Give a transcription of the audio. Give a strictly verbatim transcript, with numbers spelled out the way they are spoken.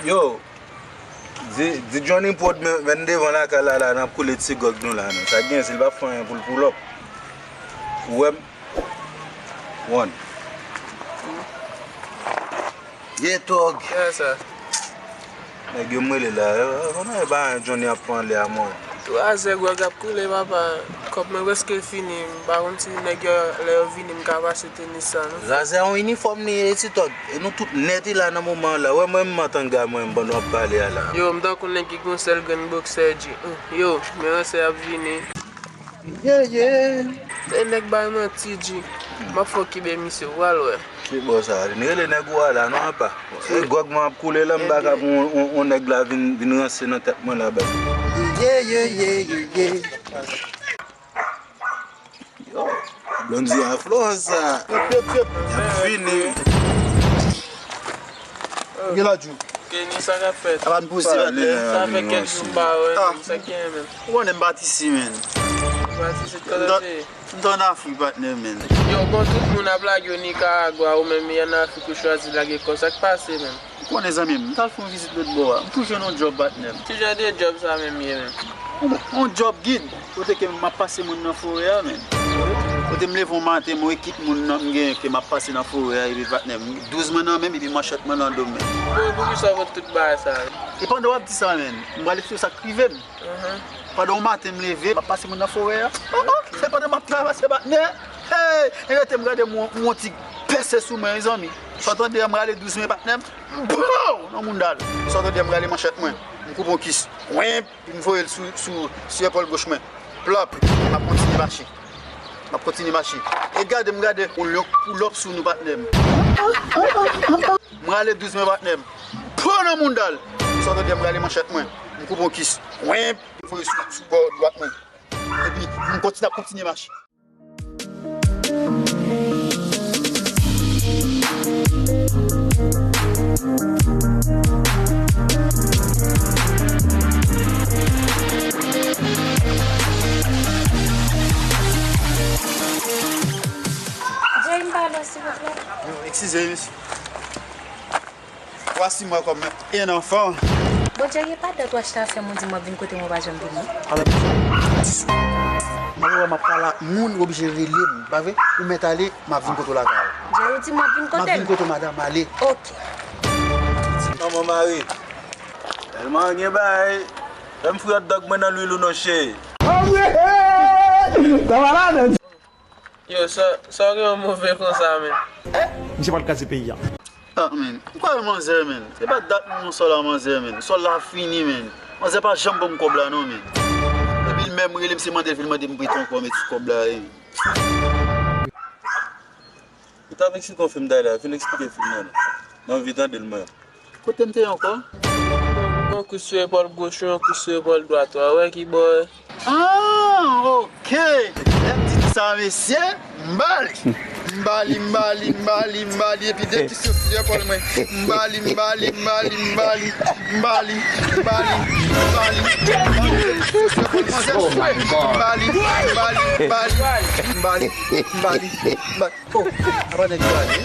Yo, di, di Johnny Prod men, men devan lakay la, la, n ap koule ti gwòg nou la, non. Sa gen, si l pa fè anyen pou l pull up. Ou wè m? One. Ye, tòg. Kiyès sa? Nèg yo m rele la, yo, yo, konnen e pa Johnny ap fè anlè a mwen. Tou razè gwòg ap koule, papa. Kòb mwen prèske fini. M pa konn si nèg yo, lè yo vini, m ka pase tenis sa, non. Razè yon inifòm li ye, ti tòg. E nou tout nèt la nan moman la. Wè mwen, m matanga mwen, m pandan w ap pale a la. Yo, m tankou nèg ki gon sèl grenn bòksè, G. Yo, men ransè ap vini. Yeah, yeah. Se nèg bay manti, G. M ap fè w kibe misye, w pral wè. Ki bò sa? N rele nèg ou a la, non, apa? Se gwòg mwen ap koule la, m pa ka pou on, on, on nèg la vin, vin ranse nan tèt mwen la, bèl. Yeah, yeah, yeah, yeah, yeah. Yo, Blondy a flò sa. Yep, yep, yep. Y ap fini. Gen la, Djou. Kenny, sa k ap fèt? Apa n poze, patnè? Sa fè kèk jou m pa wè, ah, men sa k genyen, men. Ou konnen m patisi, men. Patisi, kote w te ye? M t ann Afrik, patnè, men. Yo, bon, tout moun ap lage yo Nicaragua, ou menm, ann Afrik, ou chwazi lage kò w. Sa k pase, men? Ou konnen, zanmi m, m t al fè yon vizit lòt bò a. M tou jwenn yon djòb, patnè m. Ki jan de djòb sa menm ye, men? Yon, yon djòb gid. Kote ke m ap pase moun nan forè a, men. Kote m leve yon maten, m wè ekip moun nan m genyen ke m ap pase nan forè a, epi patnè m, douz mwen nan men m, epi manchèt mwen nan do m, men. Bon, poukisa w fè tout bagay sa yo? E pandan w ap di sa, men, m prale eksplike w sa k rive m. Pandan yon maten m leve, m ap pase moun nan forè a. Oh, oh, se pandan m ap travèse, patnè. Hey, e rete m gade m wè yon, yon ti pèse sou mwen, wi, zanmi. Sa w tande a, m rale douz mwen, patnè m. Pow! Nan mounda l. Sa w tande a, m rale manchèt mwen. M koupe yon kis. Wimp! Epi m voye l sou, sou, sou epòl goch mwen. Plop! M ap kontinye mache. M ap kontinye mache. E gade m gade yon lyon pull up sou nou, patnè m. M rale douz mwen, patnè m. Pow! Nan mounda l. Sa w tande a, m rale manchèt mwen. M koupe yon kis. Wimp! M voye sou, sou bò dwat mwen. Epi m kontinye, ap kontinye mache. Jerry, m pale, silvouplè. Yo, eskize, mesye. Twa sis mwa kòm en anfan. Bon, Jerry, e pa dat w achte afè m, ou di m w ap vin kote m, ou pa janm vini. Alò, m ap wè m ap pale ak moun, ou oblije rele m, pa vre? Ou mèt ale, m ap vin kote w lakay ou. Jerry, ou di m w ap vin kote m? M ap vin kote w, madanm, ale. Ok. Manman mari. Tèlman gen bagay. Fè m fri hot dog mwen nan lwil ou non, cheri. Sa malad. Yo, sa, sa w gen yon move konsa, men? Misye pral kraze peyi a. Ah, men, m kwè manzè, men. Se pa dat m nan sòl la, manzè, men. Sòl la fini, men. Manzè pa janm ban m kòb la, non, men. Epi l menm rele m, se mande l vin mande m prete ankò, men ti kòb la, e. Ou ta vin si konfim day la, vin eksplike fim nan, non. M anvi tande l, mwen. Kote m te ye ankò? Yon kou sou epòl goch ou, yon kou sou epòl dwat ou. A wè ki bò. Ah, ok. Lè m di sa, mesye, m ba li. M ba li, m ba li, m ba li, m ba li, epi de kou sou epòl mwen. M ba li, m ba li, m ba li, m ba li, m ba li, m ba li, m ba li, m ba li, m ba li, m ba li, m ba li, m ba li. Oh, apa nèg yo ale?